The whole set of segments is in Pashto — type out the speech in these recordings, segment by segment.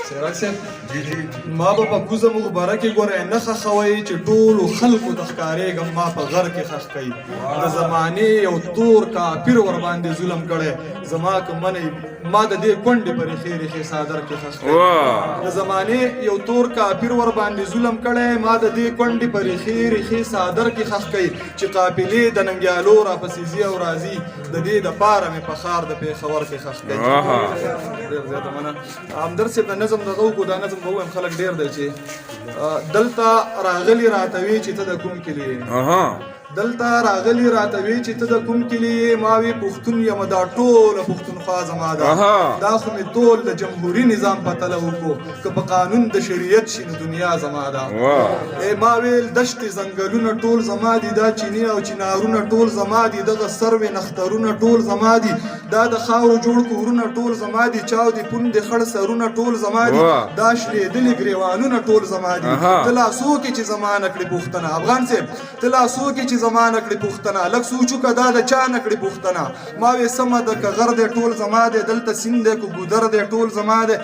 سراج صاحب، جی جی. ما به په کوزه مغبره کې ګوره نه ښخوئ، چې ټولو خلکو ته ښکارېږم، ما په غر کې ښخ کوي. د زمانې یو تور کافر ورباندې ظلم کړی، زما که منئ ما د دې کونډې په ریښې ریښې څادر کې ښخ کړی. د زمانې یو تور کافر ورباندې ظلم کړی، ما د دې کونډې په ریښې ریښې څادر کې ښخ کړي. چې قافلې د ننګیالو راپسې ځي او راځي، د دې دپاره مې په ښار د پېښور کې ښخ کړي. ډېر زیاته مننه همدرد صاحب. د نظم دغه وکړو، دا نظم به ووایم، خلک ډېر دی چې دلته راغلي راته وي چې ته د کوم کلي یې. دلته راغلي راته وي چې ته د کوم کلي یې، ما وی پښتون یم، دا ټوله پښتونخوا زما ده. دا خو مې تول د جمهوري نظام په تله وکړو، که په قانون د شریعت شي نو دنیا زما ده. ای ما ویل دشتې ځنګلونه ټول زما دي، دا چینې او چینارونه ټول زما دي، دغه سروې نخترونه ټول زما دي، دا د خاورو جوړ کورونه ټول زما دي، چاودې پوندې خړ سرونه ټول زما دي، دا شلېدلي ګریوانونه ټول زما دي. ته لا څوک یې چې زما نه کړې پوښتنه؟ افغان صاحب، ته لا څوک یې چې زما نه کړې پوښتنه؟ لږ سوچ وکړه، دا د چا نه کړې پوښتنه؟ ما وې سمه ده، که غر دی ټول زما دی، دلته سیند دی که ګودر دی ټول زما دی.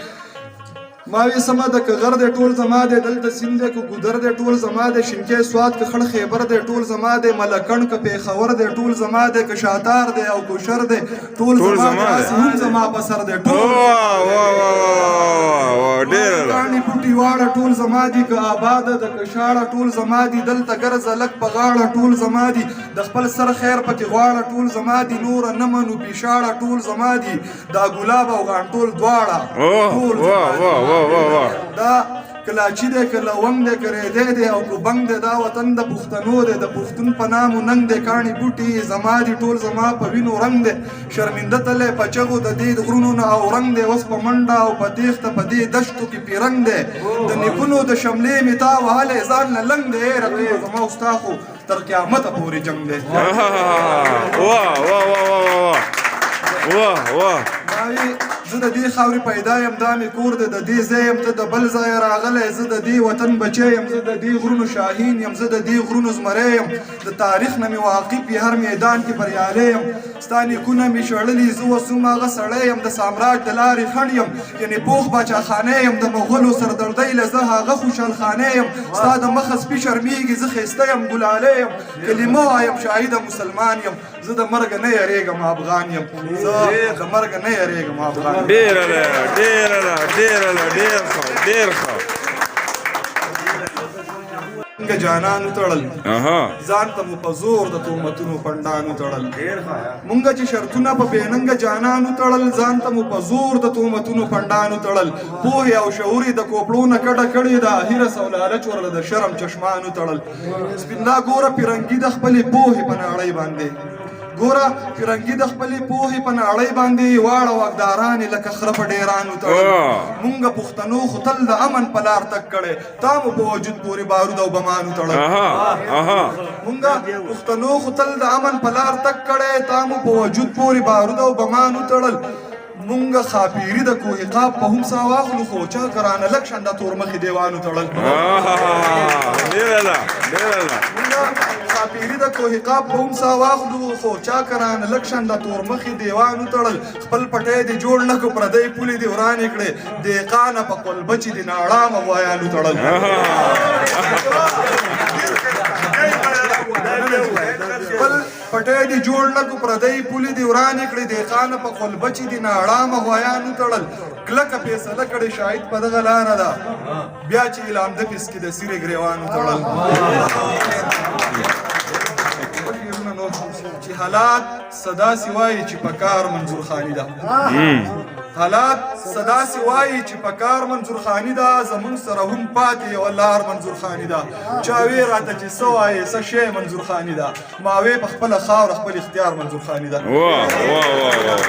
ما وی سمه ده، که غر دی ټول زما دی، دلته سیند دی که ګودر دی ټول زما دی، شینکی سوات که خړ خیبر دی ټول زما دی، ملکڼ که پېښور دی ټول زما دی، که شاتار دی او کوشر دی ټول زما دی، هسې هم زما په سر دی ټول. واه واه واه واه واه، ډېر. کاڼي بوټي واړه ټول زما دي، که آباده ده که شاړه ټول زما دي، دلته ګرځه لږ په غاړه ټول زما دي، د خپل سر خیر پکې غواړه ټول زما دي، نوره نه منو پیشاړه ټول زما دي، دا ګلاب او غانټول دواړه ټول زما دي. واه واه واه واه. دا کلاچی دی که لونګ دی که ریدی دی او که بنګ دی، دا وطن د پښتنو دی، د پښتون په نام ننګ دی، کاڼي بوټي زما دي ټول زما په وینو رنګ دی، شرمنده تلی په چغو د دې غرونو نه او رنګ دی، اوس په منډه او په تېښته په دې دشتو کې پیرنګ دی، د نیکونو د شملې مې تا وهلی ځان له لنګ دی. ای رقیبه، زما او ستا خو تر قیامته پورې جنګ دی. واه واه واه واه واه واه. ما زه د دې خاورې پیدا یم، دا مې کور دی، د دې ځای یم، ته د بل ځایه راغلی. زه د دې وطن بچی یم، زه د دې غرونو شاهین یم، زه د دې غرونو زمری یم، د تاریخ نه مې واقف یې، هر میدان کې بریالی یم، ستا نیکونه مې شړلي، زه اوس هم هغه سړی یم، د سامراج د لارې خنډ یم، یعنې پوخ باچاخانه یم، د مغولو سردردۍ له زه هغه خوشحالخانه یم، ستا د مخه سپي شرمیږي، زه ښایسته یم، ګلالی یم، کلمه وایم، شاهده مسلمان یم، زه د مرګ نه یریږم، افغان یم، زه د مرګ نه یریږم، افغان یم. ډېر ده، ډېر ده، ډېر ده، ډېر ښه، ډېر ښه. څنګه جانان وتړل، ځان ته مو په زور د تهمتونو پنډان وتړل. مونږ چې شرطونه په بېننګه جانان وتړل، ځان ته مو په زور د تهمتونو پنډان وتړل، پوهې او شعور یې د کوپړو نه کډه کړې ده، حرص او لالچ ورله د شرم چشمان وتړل. سپیندا ګوره پیرنګي د خپلې پوهې په ناړۍ باندې، ګوره پیرنګي د خپلې پوهې په ناړۍ باندې واړه واکداران یې لکه خره په ډېران وتړل. مونږ پښتنو خو تل د امن په لار تګ کړی، تا مو په وجود پورې بارود او بمان وتړل. اها اها مونږ پښتنو خو تل د امن په لار تګ کړی، تا مو په وجود پورې بارود او بمان وتړل. مونږ ښاپېري د کوه قاف په هم سا واخلو، خو چا کرانه لږ شان دا تورمخې دیوانو تړل. ډېره ده، ډېره ده. مونږ ښاپېري د کوه قاف په هم سا واخلو، خو چا کرانه لږ شان دا تورمخې دیوانو تړل. خپل پټی دې جوړ نه کړو، پردۍ پولې دې ورانې کړې، دهقانه په قلبه چې دې ناړامه غوایانو تړل. خپل پټی دې جوړ نه کړو، پردۍ پولې دې ورانې کړې، دهقانه په قلبه چې دې ناړامه غوایانو تړل. کلکه فیصله کړې شاهد په دغه لاره ده، بیا چې اعلام د پس کې د سیرې ګریوانو تړل. چې حالات صدا سوای چې په کار منظور خانی ده، حالات صدا سوای چې په کار منظور خانی ده، زمونږ سره هم پاتې یو لار منظور خانی ده. چا وی راته چې څه وایې، څه شی منظور خانی ده، ما وی په خپله خاوره خپل اختیار منظور خانی ده. واه واه واه واه.